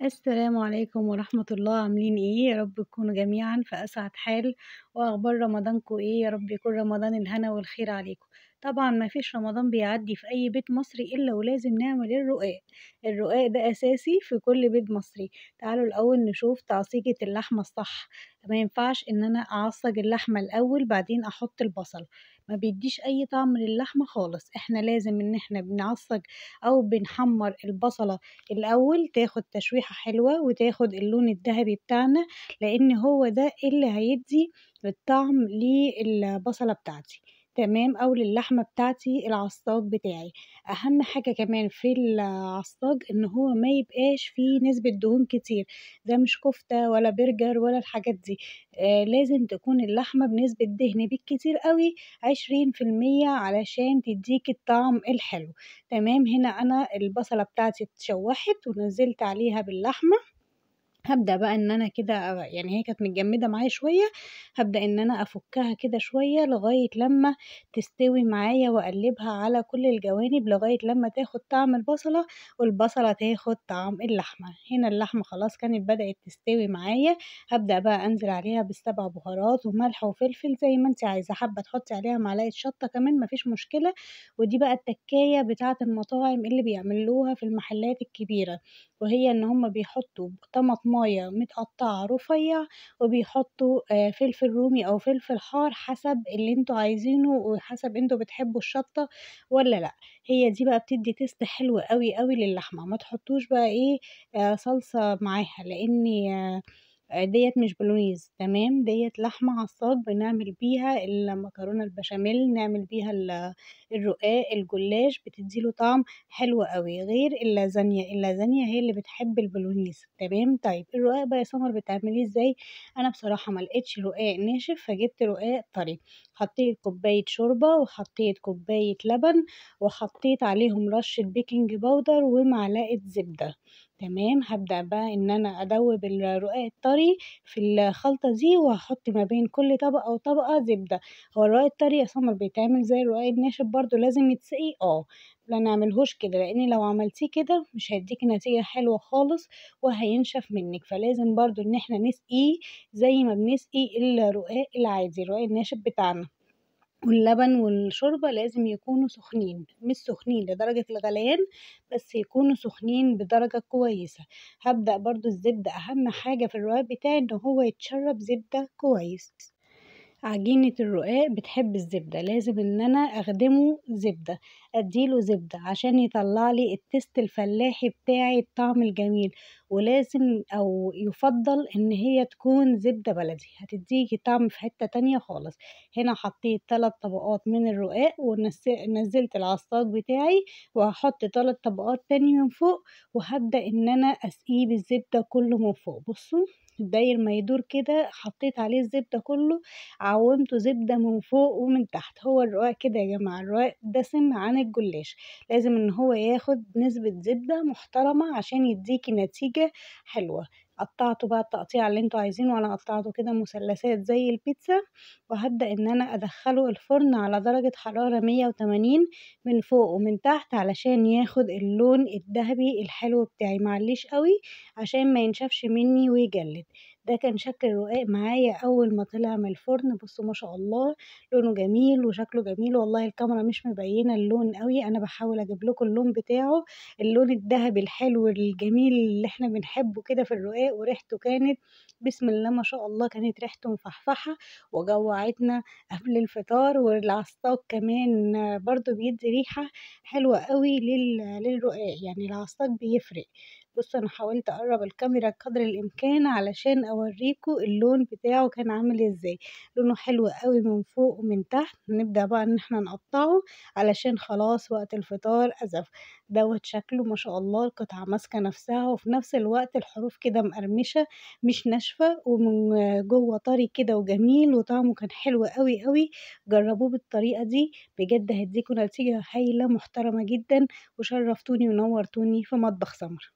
السلام عليكم ورحمة الله. عاملين ايه؟ يا رب تكونوا جميعا في اسعد حال، واخبار رمضانكم ايه؟ يا رب يكون رمضان الهنا والخير عليكم. طبعا ما فيش رمضان بيعدي في اي بيت مصري الا ولازم نعمل الرقاق. الرقاق ده اساسي في كل بيت مصري. تعالوا الاول نشوف تعصيجة اللحمة الصح. ما ينفعش ان انا اعصج اللحمة الاول بعدين احط البصل، ما بيديش اي طعم للحمة خالص. احنا لازم ان احنا بنعصج او بنحمر البصلة الاول، تاخد تشويحة حلوة وتاخد اللون الذهبي بتاعنا، لان هو ده اللي هيدي الطعم للبصلة بتاعتي، تمام، او للحمة بتاعتي العصاج بتاعي. اهم حاجة كمان في العصاج ان هو ما يبقاش فيه نسبة دهون كتير، ده مش كفتة ولا برجر ولا الحاجات دي. لازم تكون اللحمة بنسبة دهن بالكتير قوي 20% علشان تديك الطعم الحلو، تمام. هنا انا البصلة بتاعتي اتشوحت ونزلت عليها باللحمة. هبدأ بقى ان انا كده، يعني هي كانت متجمدة معايا شوية، هبدأ ان انا افكها كده شوية لغاية لما تستوي معايا، واقلبها على كل الجوانب لغاية لما تاخد طعم البصلة والبصلة تاخد طعم اللحمة. هنا اللحمة خلاص كانت بدأت تستوي معايا. هبدأ بقى انزل عليها بالسبع بهارات وملح وفلفل زي ما انت عايزة، حابة تحطي عليها معلقة شطة كمان مفيش مشكلة. ودي بقى التكاية بتاعة المطاعم اللي بيعملوها في المحلات الكبيرة، وهي ان هم بيحطوا طماطم مية متقطعة رفيع، وبيحطوا فلفل رومي او فلفل حار حسب اللي انتوا عايزينه وحسب انتوا بتحبوا الشطة ولا لا. هي دي بقى بتدي taste حلو قوي قوي للحمة. ما تحطوش بقى ايه صلصة معاها، لان ديت مش بولونيز، تمام. ديت لحمة عصاج بنعمل بيها المكرونة البشاميل، نعمل بيها الرقاق، الجلاش، بتديله طعم حلو قوي. غير اللازانيا، اللازانيا هي اللي بتحب البولونيز، تمام. طيب الرقاق بقى يا سمر بتعمليه ازاي؟ انا بصراحة ما لقيتش رقاق ناشف فجبت رقاق طري. حطيت كوباية شوربة وحطيت كوباية لبن وحطيت عليهم رشة baking powder ومعلقة زبدة، تمام. هبدأ بقى ان انا ادوب الرقاق الطري في الخلطة دي، وهحط ما بين كل طبقة وطبقة زبدة. هو الرقاق الطري يا سمر بيتعمل زي الرقاق الناشف برضو، لازم يتسقي؟ لا نعملهوش كده، لان لو عملتيه كده مش هيديكي نتيجة حلوة خالص وهينشف منك. فلازم برضو ان احنا نسقيه زي ما بنسقي الرقاق العادي، الرقاق الناشف بتاعنا. واللبن والشوربة لازم يكونوا سخنين، مش سخنين لدرجة الغليان، بس يكونوا سخنين بدرجة كويسة. هبدأ برضو الزبدة، أهم حاجة في الرقاق بتاعي إن هو يتشرب زبدة كويس. عجينة الرقاق بتحب الزبدة، لازم ان انا اخدمه زبدة، اديله زبدة عشان يطلع لي التست الفلاحي بتاعي، الطعم الجميل. ولازم او يفضل ان هي تكون زبدة بلدي، هتديكي طعم في حتة تانية خالص. هنا حطيت 3 طبقات من الرقاق ونزلت العصاج بتاعي، وهحط 3 طبقات تاني من فوق، وهبدأ ان انا اسقيه بالزبدة كله من فوق. بصوا داير ما يدور كده، حطيت عليه الزبدة كله، عومته زبدة من فوق ومن تحت. هو الرقاق كده يا جماعة، الرقاق دسم عن الجلاش، لازم ان هو ياخد نسبة زبدة محترمة عشان يديكي نتيجة حلوة. قطعته بقى التقطيع اللي انتوا عايزينه، وانا قطعته كده مثلثات زي البيتزا، وهبدأ ان انا ادخله الفرن على درجة حرارة 180 من فوق ومن تحت علشان ياخد اللون الذهبي الحلو بتاعي. معليش قوي عشان ما ينشفش مني ويجلد. ده كان شكل الرقاق معايا اول ما طلع من الفرن. بصوا ما شاء الله لونه جميل وشكله جميل. والله الكاميرا مش مبينه اللون قوي، انا بحاول اجيب لكم اللون بتاعه، اللون الذهبي الحلو الجميل اللي احنا بنحبه كده في الرقاق. وريحته كانت بسم الله ما شاء الله، كانت ريحته مفحفحه وجوعتنا قبل الفطار. والعصاج كمان برضو بيدي ريحه حلوه قوي للرقاق، يعني العصاج بيفرق. بصوا انا حاولت اقرب الكاميرا قدر الامكان علشان اوريكم اللون بتاعه كان عامل ازاي. لونه حلو قوي من فوق ومن تحت. نبدأ بقى ان احنا نقطعه علشان خلاص وقت الفطار ازف. دوت شكله ما شاء الله، القطعة ماسكة نفسها، وفي نفس الوقت الحروف كده مقرمشة مش ناشفة، ومن جوه طري كده وجميل، وطعمه كان حلو قوي قوي. جربوه بالطريقة دي بجد هيديكوا نتيجة هايلة محترمة جدا. وشرفتوني ونورتوني في مطبخ سمر.